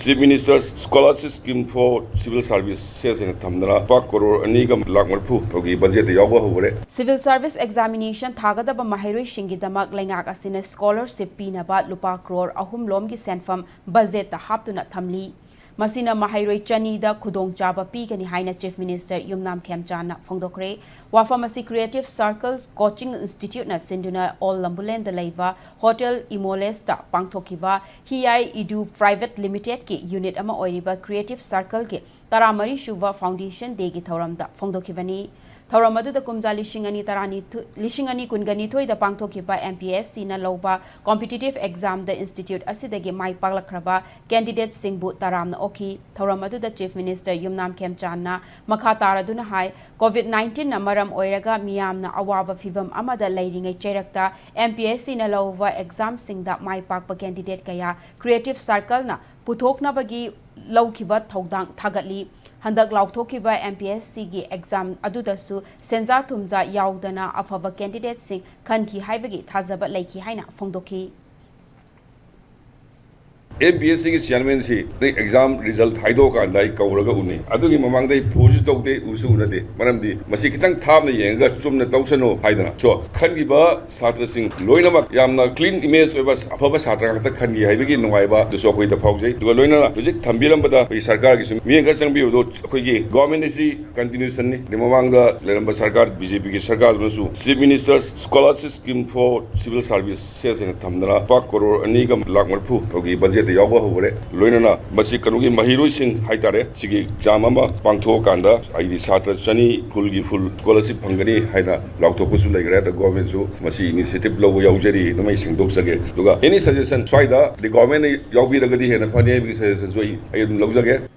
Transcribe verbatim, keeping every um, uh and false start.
Chief Minister's Scholarship Scheme for Civil Services ꯍꯥꯏꯅ ꯊꯝꯗꯅ ꯂꯨꯄꯥ ꯀꯔꯣꯔ ꯑꯅꯤꯒ ꯂꯥꯛ ꯃꯔꯤꯐꯨ ꯐꯥꯎꯒꯤ ꯕꯖꯦꯠꯇ ꯌꯥꯎꯕ ꯍꯧꯈꯔꯦ꯫ Civil Service Examination ꯊꯥꯒꯗꯕ ꯃꯍꯩꯔꯣꯏꯁꯤꯡꯒꯤꯗꯃꯛ ꯂꯩꯉꯥꯛ ꯑꯁꯤꯅ scholarship ꯄꯤꯅꯕ ꯂꯨꯄꯥ ꯀ꯭ꯔꯣꯔ ꯑꯍꯨꯝ ꯂꯣꯝꯒꯤ ꯁꯦꯟꯐꯝ ꯕꯖꯦꯠꯇ ꯍꯥꯞꯇꯨꯅ ꯊꯝꯂꯤ꯫ ꯃꯁꯤꯅ ꯃꯍꯩꯔꯣꯏ ꯆꯅꯤꯗ ꯈꯨꯗꯣꯡꯆꯥꯕ ꯄꯤꯒꯅꯤ ꯍꯥꯏꯅ Chief Minister ꯌꯨꯝꯅꯥꯝ ꯈꯦꯝꯆꯥꯟꯅ ꯐꯣꯡꯗꯣꯛꯈ꯭ꯔꯦ꯫ ꯋꯥꯐꯝ ꯑꯁꯤ Creative Circle Coaching Instituteꯅ ꯁꯤꯟꯗꯨꯅ ꯑꯣꯜ ꯂꯝꯕꯨꯂꯦꯟꯗ ꯂꯩꯕ Hotel Imolesꯇ ꯄꯥꯡꯊꯣꯛꯈꯤꯕ ꯍꯤꯌꯥꯏ ꯏꯗꯨ Private Limitedꯀꯤ unit ꯑꯃ ꯑꯣꯏꯔꯤꯕ Creative Circleꯒꯤ ꯇꯔꯥꯃꯔꯤ ꯁꯨꯕ Foundation Dayꯒꯤ ꯊꯧꯔꯝꯗ ꯐꯣꯡꯗꯣꯛꯈꯤꯕꯅꯤ꯫ ꯊꯧꯔꯝ ꯑꯗꯨꯗ ꯀꯨꯝꯖꯥ ꯂꯤꯁꯤꯡ ꯑꯅꯤ ꯇꯔꯥꯅꯤꯊꯣꯏ, ꯂꯤꯁꯤꯡ ꯑꯅꯤ ꯀꯨꯟꯒ ꯅꯤꯊꯣꯏꯗ ꯄꯥꯡꯊꯣꯛꯈꯤꯕ MPSCꯅ ꯂꯧꯕ competitive examꯗ institute ꯑꯁꯤꯗꯒꯤ ꯃꯥꯏ ꯄꯥꯛꯂꯛꯈ꯭ꯔꯕ candidateꯁꯤꯡꯕꯨ ꯇꯔꯥꯝꯅ ꯑꯣꯛꯈꯤ꯫ ꯊꯧꯔꯝ ꯑꯗꯨꯗ Chief Minister ꯌꯨꯝꯅꯥꯝ ꯈꯦꯝꯆꯥꯟꯅ ꯃꯈꯥ ꯇꯥꯔꯗꯨꯅ ꯍꯥꯏ, COVID nineteenꯅ ꯃꯔꯝ ꯑꯣꯏꯔꯒ ꯃꯤꯌꯥꯝꯅ ꯑꯋꯥꯕ ꯐꯤꯚꯝ ꯑꯃꯗ ꯂꯩꯔꯤꯉꯩ ꯆꯩꯔꯛꯇ MPSCꯅ ꯂꯧꯕ examꯁꯤꯡꯗ ꯃꯥꯏ ꯄꯥꯛꯄ candidate ꯀꯌꯥ Creative Circleꯅ ꯄꯨꯊꯣꯛꯅꯕꯒꯤ ꯂꯧꯈꯤꯕ ꯊꯧꯗꯥꯡ ꯊꯥꯒꯠꯂꯤ꯫ ꯍꯟꯗꯛ ꯂꯥꯎꯊꯣꯛꯈꯤꯕ MPSCꯒꯤ exam ꯑꯗꯨꯗꯁꯨ ꯁꯦꯟꯖꯥ ꯊꯨꯝꯖꯥ ꯌꯥꯎꯗꯅ ꯑꯐꯕ candidateꯁꯤꯡ ꯈꯟꯈꯤ ꯍꯥꯏꯕꯒꯤ ꯊꯥꯖꯕ ꯂꯩꯈꯤ ꯍꯥꯏꯅ ꯐꯣꯡꯗꯣꯛꯈꯤ꯫ MPSCꯒꯤ chairmanꯁꯤ ꯑꯩ exam result ꯍꯥꯏꯗꯣꯛꯑꯀꯥꯟꯗ ꯑꯩ ꯀꯧꯔꯒ ꯎꯅꯩ꯫ ꯑꯗꯨꯒꯤ ꯃꯃꯥꯡꯗ ꯑꯩ ꯐꯣꯟꯁꯨ ꯇꯧꯗꯦ, ꯎꯁꯨ ꯎꯅꯗꯦ꯫ ꯃꯔꯝꯗꯤ ꯃꯁꯤ ꯈꯤꯇꯪ ꯊꯥꯞꯅ ꯌꯦꯡꯉꯒ ꯆꯨꯝꯅ ꯇꯧꯁꯅꯨ ꯍꯥꯏꯗꯅ꯫ So, ꯈꯟꯈꯤꯕ ꯁꯥꯇ꯭ꯔꯁꯤꯡ ꯂꯣꯏꯅꯃꯛ ꯌꯥꯝꯅ clean image ꯑꯣꯏꯕ ꯑꯐꯕ ꯁꯥꯇ꯭ꯔ ꯉꯥꯛꯇ ꯈꯟꯈꯤ ꯍꯥꯏꯕꯒꯤ ꯅꯨꯡꯉꯥꯏꯕ ꯑꯗꯨꯁꯨ ꯑꯩꯈꯣꯏꯗ ꯐꯥꯎꯖꯩ꯫ ꯑꯗꯨꯒ ꯂꯣꯏꯅꯅ ꯍꯧꯖꯤꯛ ꯊꯝꯕꯤꯔꯝꯕꯗ ꯑꯩꯈꯣꯏꯒꯤ ꯁꯔꯀꯥꯔꯒꯤꯁꯨ ꯃꯤꯠꯌꯦꯡ ꯈꯔ ꯆꯪꯕꯤꯕꯗꯣ ꯑꯩꯈꯣꯏꯒꯤ government ꯑꯁꯤ continuationꯅꯤ꯫ ꯑꯗꯩ ꯃꯃꯥꯡꯗ ꯂꯩꯔꯝꯕ ꯁꯔꯀꯥꯔ, BJPꯒꯤ ꯁꯔꯀꯥꯔꯗꯨꯅꯁꯨ Chief Minister's Scholarship Scheme for Civil Services ꯍꯥꯏꯅ ꯊꯝꯗꯅ ꯂꯨꯄꯥ ꯀꯔꯣꯔ ꯑꯅꯤꯒ ꯂꯥꯛ ꯃꯔꯤꯐꯨ ꯐꯥꯎꯒꯤ ꯕꯖꯦꯠꯇ ꯌꯥꯎꯕ ꯍꯧꯈꯔꯦ꯫ ꯂꯣꯏꯅꯅ ꯃꯁꯤ ꯀꯩꯅꯣꯒꯤ ꯃꯍꯩꯔꯣꯏꯁꯤꯡ ꯍꯥꯏꯇꯥꯔꯦ, ꯁꯤꯒꯤ exam ꯑꯃ ꯄꯥꯡꯊꯣꯛꯑꯀꯥꯟꯗ ꯍꯥꯏꯗꯤ ꯁꯥꯇ꯭ꯔ ꯆꯅꯤ fullꯒꯤ full scholarship ꯐꯪꯒꯅꯤ ꯍꯥꯏꯅ ꯂꯥꯎꯊꯣꯛꯄꯁꯨ ꯂꯩꯈ꯭ꯔꯦ꯫ ꯑꯗ governmentꯁꯨ ꯃꯁꯤ initiative ꯂꯧꯕ ꯌꯥꯎꯖꯔꯤ ꯑꯗꯨꯃ ꯑꯩ ꯁꯦꯡꯗꯣꯛꯆꯒꯦ꯫ ꯑꯗꯨꯒ any suggestion ꯁ꯭ꯋꯥꯏꯗ the governmentꯅ ꯌꯥꯎꯕꯤꯔꯒꯗꯤ ꯍꯦꯟꯅ ꯐꯅꯤ ꯍꯥꯏꯕꯒꯤ suggestionꯁꯨ ꯑꯩ, ꯑꯩ ꯑꯗꯨꯝ ꯂꯧꯖꯒꯦ꯫